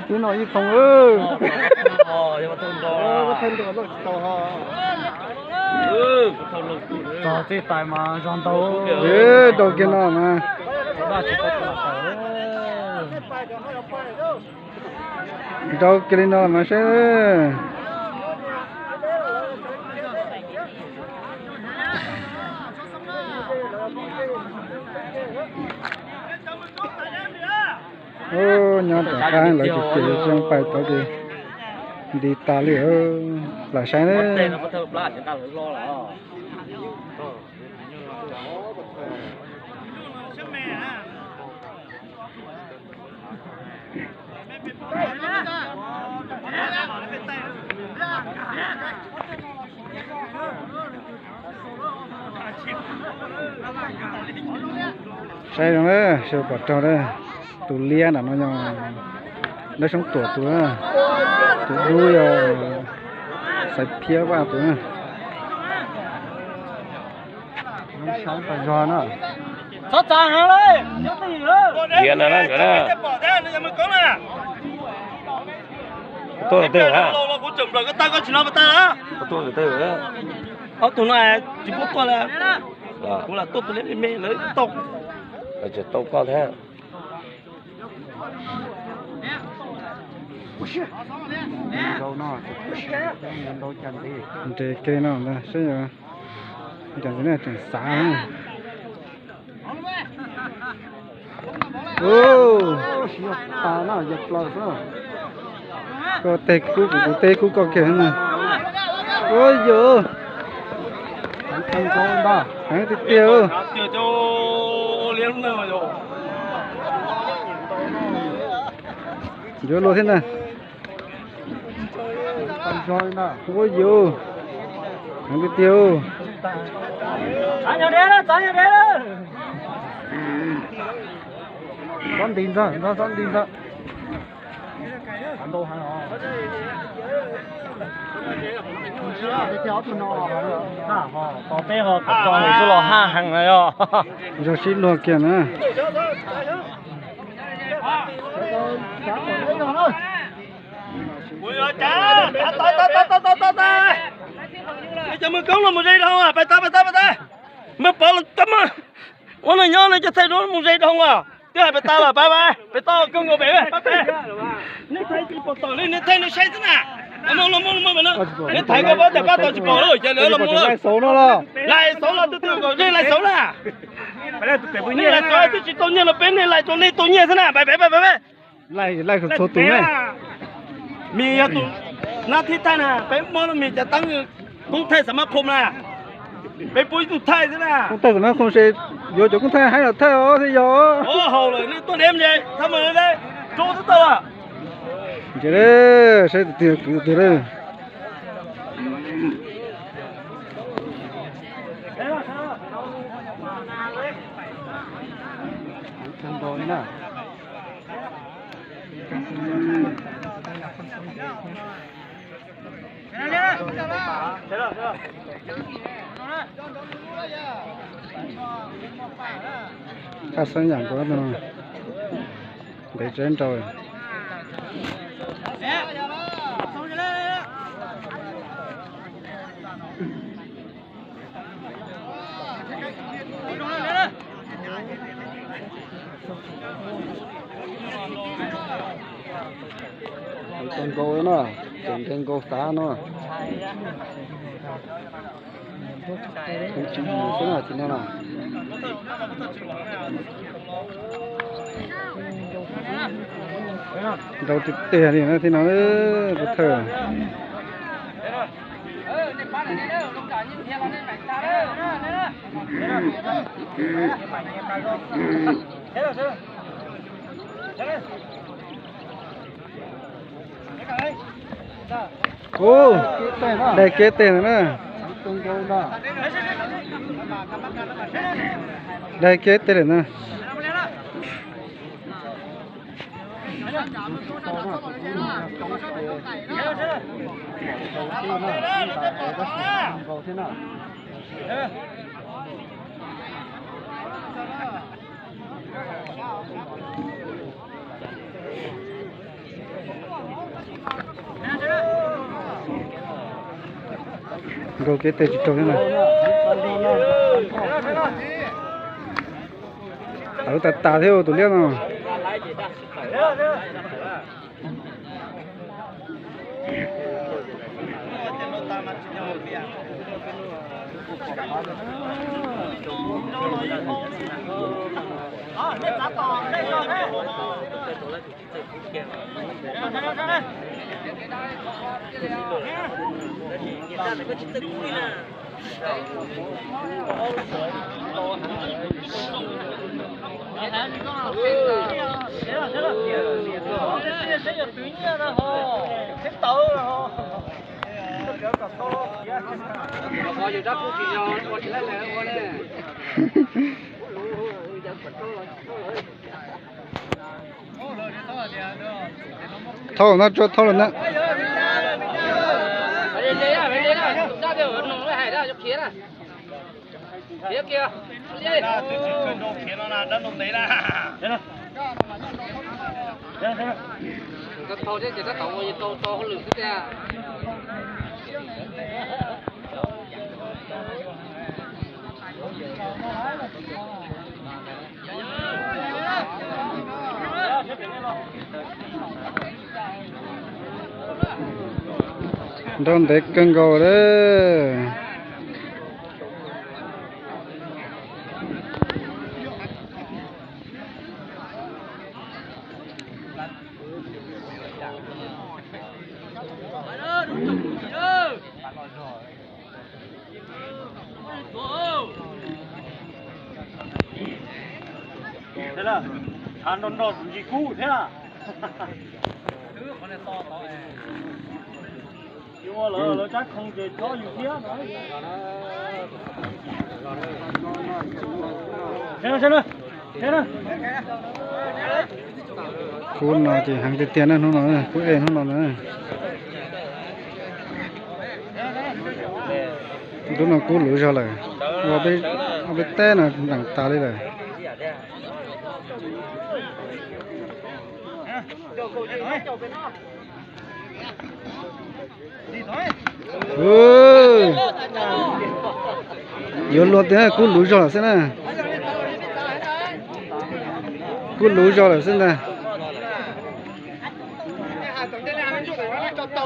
Twb no ib thooj. Txog txij tais mas zog ntau. Nrau kiag no mas. Nrau kiag li no mas saib. Nyob tom qab lawv ces ces zoo pais tau ces nti tas li. Lam saib na. Saib zoo na, sawv pom raug na. Tus liab nram no yog Dawb Xyoob Tuam tus, tus dub yog Xaiv Phiab Vaj tus na. Saib tas zog na. Txhob txav heev li. Tiag na nkawd na. Tuaj ntawm twg na? Tuaj ntawm twg? Ob tug no tsis pub tuaj li. Kuv lam tuaj tus liab me me lawv tau. Tsis tau koj thiab. Nres kiag no ntag saib, cas ntxiv ne tseem xav. Siv yog tas na, yog plaws xwb. Koj teg kub kuv, kuv teg kub koj kiag na. Ua yog heev tiag tiag. Yuav luag thiab na. Ua yog heev tiag tiag. Txhob nti ntxawg, ntxawg txhob nti ntxawg. Tos peb ho kom tso nws xwb los haj heev na yog. Zoo sib luag kiag na. Cov mws koob no mus ze dhau, pais tau, pais tau, pais tau. Maj pov los tau maj. Ua no nyob no cov thaij duab mus ze dhau as. Twb hais pais tau los pab, pais tau kawg nkaus pem, pab pem. Nej thaij tsis pom tom li, nej thaij nej saib xwb na. Nej thaiv koj pab tas pab tau tsis pom lawm, ces lawv los mus lawm. Lais xauv los twb twb kom nej lais xauv na. Nej lais xauv twb tsis tau nyiaj los peb nej lais rau nej tau nyiaj xwb na, pais pem, pais pem. Lais txhua tus na. Mis yog tus nab thib thaij na, peb muab lub mis cas teeb koob thaij xam mab khoom na. Peb pub ib tug thaij xwb na. Koob thaij xam mab khoom ces yuav cov koob thaij haib los thaij os thiaj yog. Haus lawm nej tuaj deb nce thab mus le, rub xwb tau. Nce le, saib tus twg kwv tus twg lawm. Thaj xeeb yam nkaus no, ntev tsev nraud. Tseem nkaus no, tseem nkaus xav no. Tsis mus xwb na, tsis no na. Ntau tiag tiag li na, thiab no pov thawj. Ub, daig kiag tes ntawm na. Daig kiag tes lawm na. Nkaus kev tes tsis raug thiab na. Lawv tas tas thiab tus liab no. Thauj no, tsuas thauj lawm na. Nrau ntev kawg nkaus lawm. Tshav nrog nrog tus ntsis kub thiab. Yus ua lawv lawv tsab khoo ces chob yus thiab. Kub no ces heev tiag tiag na, hnub no kub ej hnub no na. Hnub no kub luv zog lawm, ua peb teb no nplees tas li lawm. Yuav luag tiag, kub luv zog lawm xwb na. Kub luv zog lawm xwb ntag.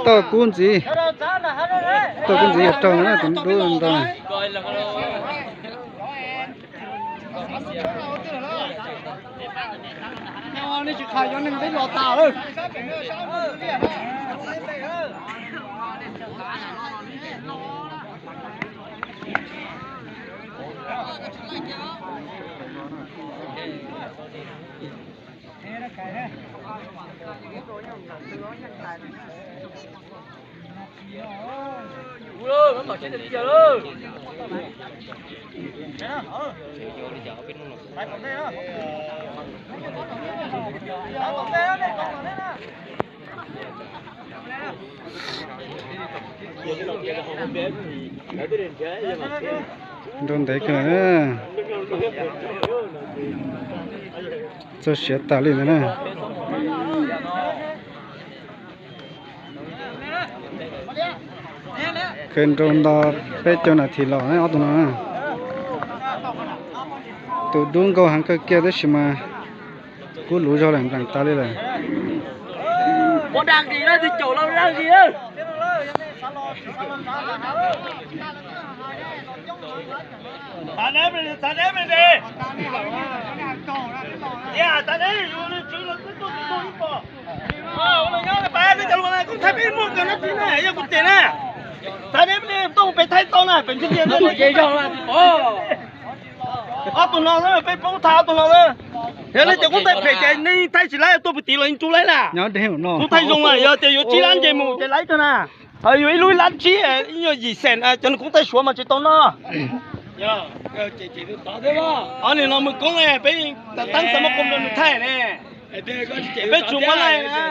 Tauj kub ntxiv, tauj kub ntxiv yuav raug na tus dub ntawd. Nrau ntev kawg, txog siav tas li ntawd na. Kawg nrau nto peb caug nas this los ob tug no. Tus dub nkaus heev kawg kiag tab sis mas kub luv zog lawm nplees tas li lawm. Ob tug no peb poob thaij ob tug no. Yog nej cov koob thaij phem ces nej thaij tsis laib, tuaj pem tid los yeej tsis laib na. Koob thaij zoo na, yog tias yuav tsib lab nce mus ces laib kawg na. Yuav ib lub ib lab tsib, ib nyuag yim xees, cov koob thaij suav mas tsis tau noj. Ob niag no mus koob peb teeb xav muab koob rau nws thaij ne. Peb tsuas muab laij na.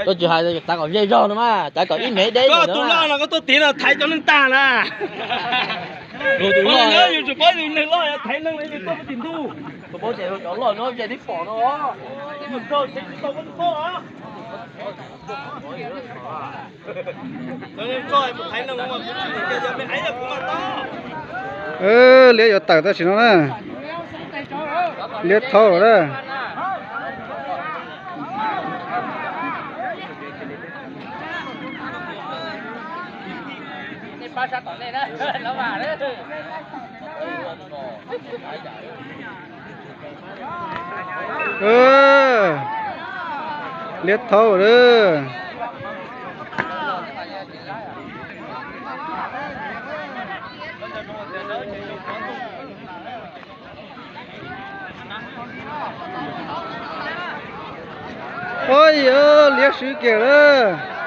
Koj tsis hais txav kom zej zog no mas, txav kom ib mev deb. Koj tus loj no koj tuaj tid no thaiv cov neeg tag na. Tus loj yus tsis paub yus neeg loj thaiv neeg li yus tuaj tim ntuj. Cov loj no ze tib pom no. Yus raug tsis tau koj tsis paub os. Liab yuav tawm tam sim no na. Liab thaub na. Liab thaub na. Oj, liab swb kiag lawm.